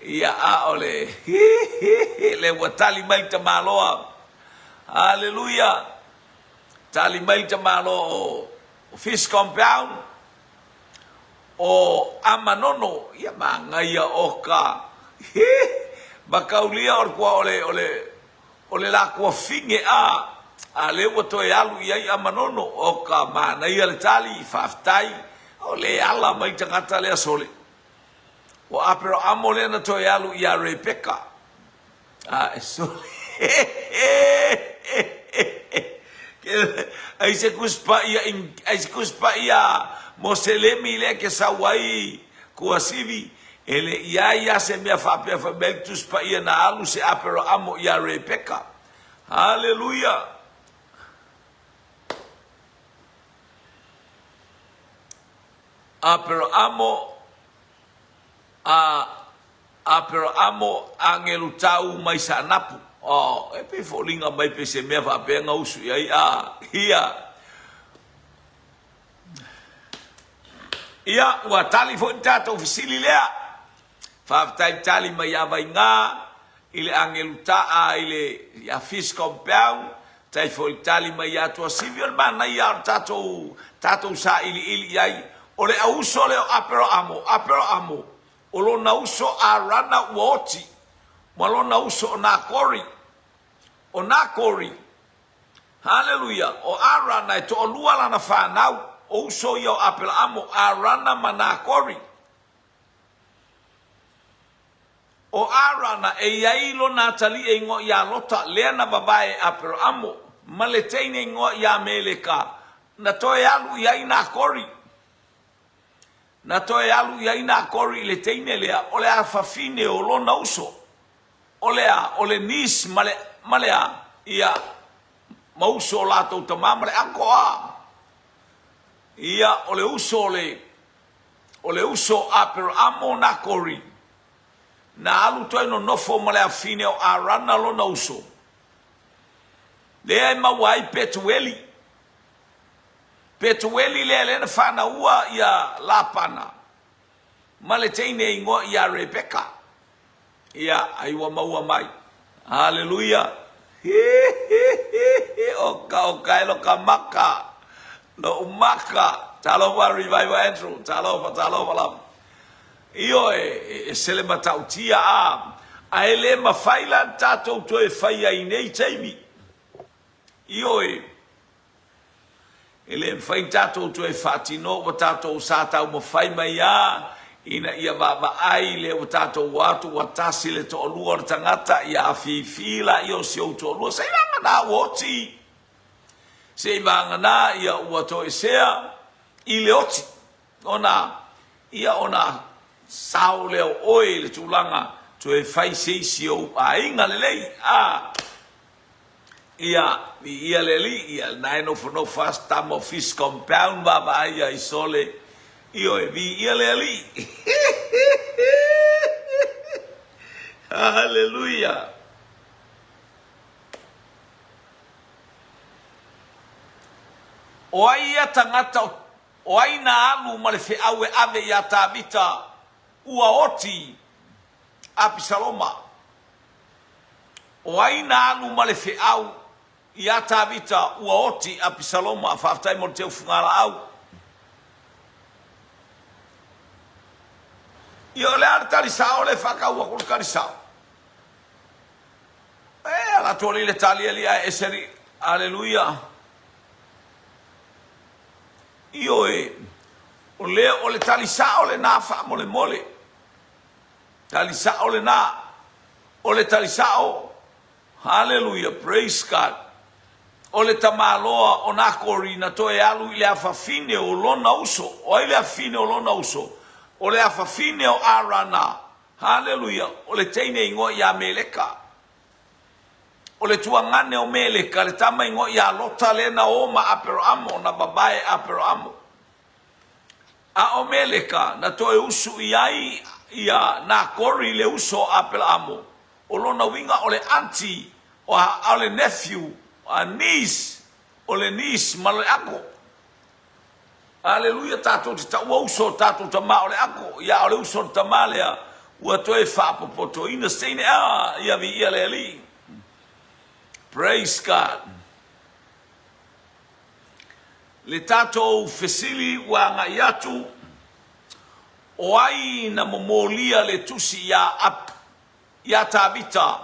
Ia, a o le, le ua tali mai le tamaloa. Aleluia! Tali mai le tamaloa o Fish Compound, o Amanono, ia manaia o ka, Makaulia o le kua o le, o le, o le la kuafine a, a lea ua toe alu i ai Amanono, o ka manaia le tali, faafetai, o le ala mai tagata lea sole. O Aperahamo lea na toe alu iā Rebeka. A e sole. Ai se Tusi Paia ai se Tusi Paia Moselemi lea ke sau ai Kuasivi, e le i ai a se mea faapea fai mai le Tusi Paia na alu se Aperahamo iā Rebeka. Haleluia! Aperahamo, a Aperahamo agelu tau mai Saanapu. Oh, e pei foliga mai pe se mea faapea na usu i ai a ia. Ia, ua tali foi le tatou fesili lea. Faafetai tali mai ia Vaigā i le agelu taa i le ia Fish Compound, tai foi tali mai ia Tuasivi o le manaia o le tatou tatou sailiili i ai. O le auuso lea o Aperahamo, Aperahamo, o lona uso Arana ua oti, ma lona uso o Nakori, o Nakori, Haleluia, o Arana e toalua lana fanau, o uso ia o Aperahamo, Arana ma Nakori. ʻO Arana e i ai lona atalii e igoa iā Lota, lea na wawae e Aperamo, ma le teine igoa iā Meleka, na toe alu i ai Nakori. Na toe alu i ai Nakori i le teine lea, o le afafine o lona uso, o le a, o le niece ma le, ma le a, ia, ma uso o latou tamā ma le uncle a. Ia, o le uso o le, O le uso o Aperamo Nakori, na alu toe nonofo ma le afine o Arana lona uso, lea e maua ai Petueli. Petueli lea lea na fanaua ia Lapana ma le teine e igoa ia Rebeka. Ia, ai ua maua mai. Haleluia! Oka oka e lo ka maka, loʻu maka. Talofa Revival Andrew, talofa, talofa lava. Ioe, e sele matautia a, a e le mawhai la tatou toe whai ai nei taimi. Ioe, E le mafai tatou toe faatino ua tatou sa taumafai mai a ina ia vaavaai lea ua tatou o atu ua tasi le toalua o le tagata ia afifi laia o si ou toalua se i vagana ua oti se i vagana ia ua toesea i le oti ona ia ona sao lea o oe i le tulaga toe fai se isi ou aiga lelei a Ia, viia le Alii, ia, lena e nofonofo lava si tama o Fish Compound vaavaai ia i Sole. Ioe, viia le Alii. Haleluia. O ai ia tagata o ai na alu ma le feau e ave iā Tavita ua oti Apisaloma? O ai na alu ma le feau iā Tavita ua oti Apisaloma? Faafetai mo le teu fugalaau. Ia o le a le tali sao lea e faatau atu le tali sao? E ala atu alii le tali alii ae ese alii. Aleluia. Ioe, o lea o le tali sao lena faamolemole. Tali sao lena. O le tali sao, Haleluia, praise God. O le tamaloa o Nakori na toe alu i le afafine o lona uso. O ai le afafine o lona uso? O le afafine o Arana. Haleluia. O le teine igoa ia Meleka. O le tuagane o Meleka, le tama igoa ia Lota lea na o ma Aperoamo, na vavae Aperoamo. A o Meleka, na toe usu i ai ia Nakori le uso o Aperoamo, o lona uiga o le aunty, o le nephew, a niece, o le niece ma le uncle. Aleluia, tatou te taua uso o tatou tama o le uncle, ia a o le uso o le tama lea ua toe faapopotoina se teine, a, ia viia le Alii. Praise God. Le tatou fesili ua agai atu, o ai na momolia le tusi iā iā Tavita,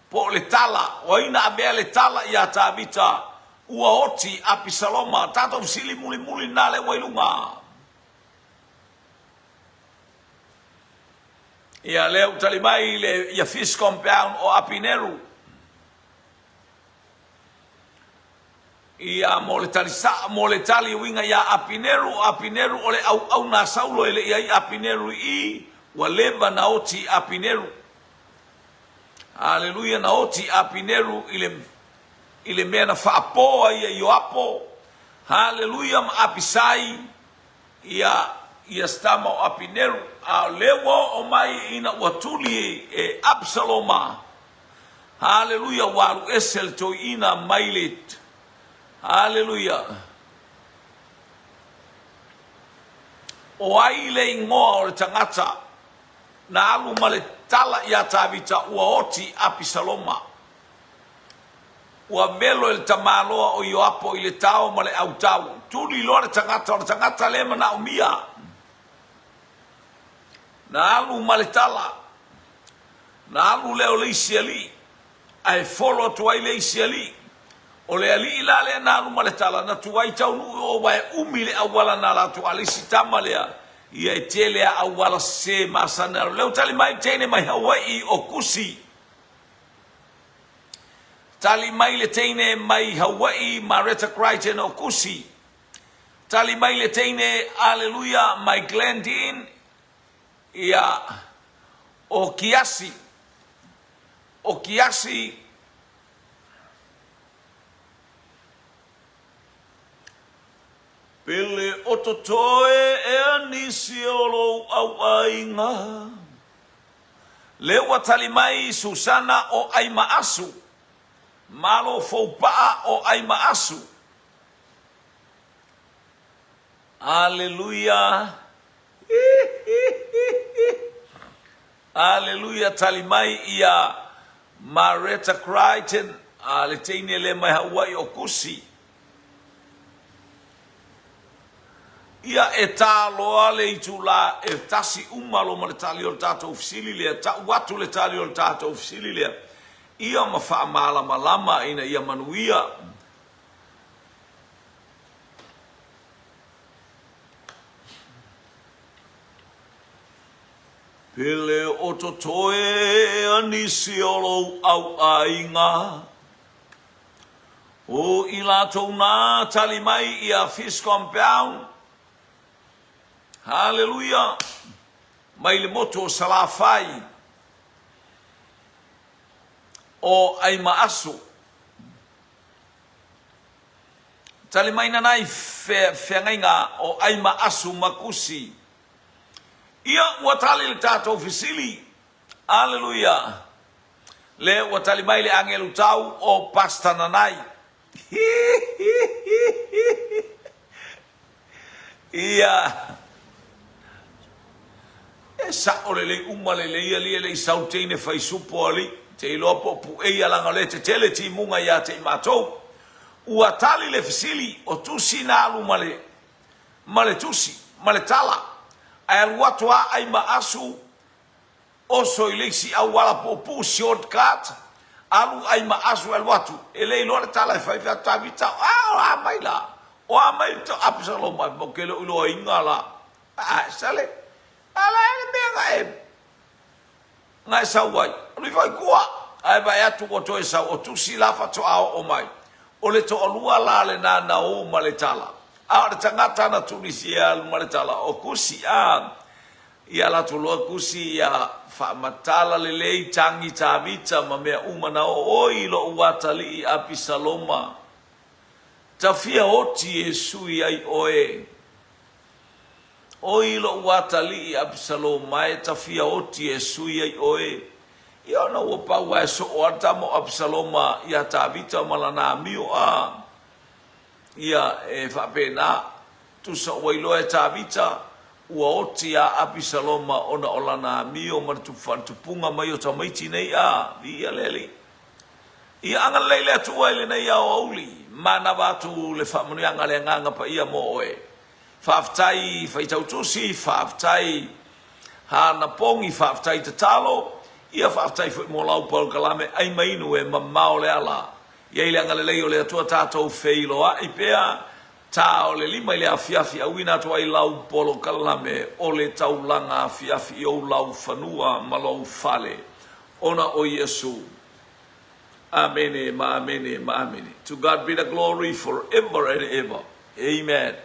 po o le tala, o ai na avea le tala iā Tavita, ua oti Apisaloma? Tatou fesili mulimuli lena lea ua i luga. Ia, lea ua tali mai le, ia Fish Compound o Apineru. Ia, mo le tali sa, mo le tali uiga iā Apineru, o Apineru o le auauna a Saulo e le i ai Apineru i i, ua leva na oti Apineru. Aleluia, na oti Apineru i le, i le mea na faapo ai e Ioapo, haleluia, ma Apisai, ia, ia Stama o Apineru, a o lea ua oo mai ina ua tuli e Apisaloma, Haleluia! Ua alu ese le toeaina mai le. Haleluia! O ai le igoa o le tagata na alu ma le tala iā Tavita ua oti Apisaloma? Ua velo e le tamaloa o Ioapo i le tao ma le autau. Tuli loa le tagata, o le tagata lea e manaomia. Na alu ma le tala. Na alu lea o le isi alii, ae folo atu ai le isi alii. O le alii la lea na alu ma le tala, na tuai taunuu i o aua e umi le auala na ala atu, a o le isi tama lea, ia e tele a auala sese masani alu. Lea ua tali mai le teine mai Hawaii o Kusi. Tali mai le teine mai Hawaii, Maretta Crichton o Kusi. Tali mai le teine, aleluia, mai Glendene, Ia, o Kiasi, o Kiasi, Pele o totoe ea nisi o lou auaiga. Lea ua tali mai Susana o Aimaasu, Malo Foupaa o Aimaasu. Aleluia! Aleluia! Tali mai ia Maretta Crichton, a le teine lea mai Haua'i o Kusi. Ia e tā loa le itulā e tasi uma loa ma le tali o le tatou fesili lea, ta'u atu le tali o le tatou fesili lea, ia ma faamalamalama ina ia manuia. Pele o totoe a nisi o lou auaiga, O i latou nā tali mai ia Fish Compound, Haleluia, mai le motu o Salafai, o Aimaasu. Tali mai nanai feagaiga o Aimaasu ma Kusi. Ia, ua tali le tatou fesili. Aleluia! Le ua tali mai le agelu tau o Pastor Nanai. Ia, e sa'o lelei uma lelei alii e le i sau teine fai supo alii te iloa po o pueia laga o lea e tetele timuga ia te i matou. Ua tali le fesili o tusi na alu ma le ma le tusi ma le tala ae alu atu a ai ma asu Oso i le isi auala puupuu, short cut, alu ai ma asu e alu atu, e le iloa le tala e fai fai atu Tavita, a o a mai la? O a mai le Apisaloma, ou te le o iloaina la. A, sale, a la e le mea na e, na e sau ai. Alu ifo i tua, ae vaai atu ua toe sau, o tusi la faatoa oo mai. O le toalua la lena na o ma le tala. A o le tagata na tulisia e alu ma le tala, o Kusi, a. Ia alu atu loa tusi ia faamatala lelei tagi Tavita ma mea uma na oo oi lou atalii Apisaloma. Tafia oti e sui ai oe. Oi lou atalii Apisaloma e, tafia oti e sui ai oe. Ia ona ua pau lava e soo lava le tama o Apisaloma ia Tavita ma lana amio a. Ia, e faapena, tusa ua iloa e Tavita, ua oti a Apisaloma ona o lana amio ma le faatupuga mai o tamaiti nei a, viia le Alii. Ia agalelei le Atua i lenei aoauli, manava atu le faamanuiaga a le Agaga Paia mo oe. Faafetai faitautusi, faafetai hanapogi, faafetai tatalo, ia faafetai foi mo lau polokalame ai ma inu e mamao le ala. I ai le agalelei o le Atua tatou feiloai pea, ta o le 5 i le afiafi auina atu ai lau polokalame o le taulaga afiafi i ou laufanua ma lou fale ona o Iesu. Amene ma amene ma amene. To God be the glory forever and ever. Amen.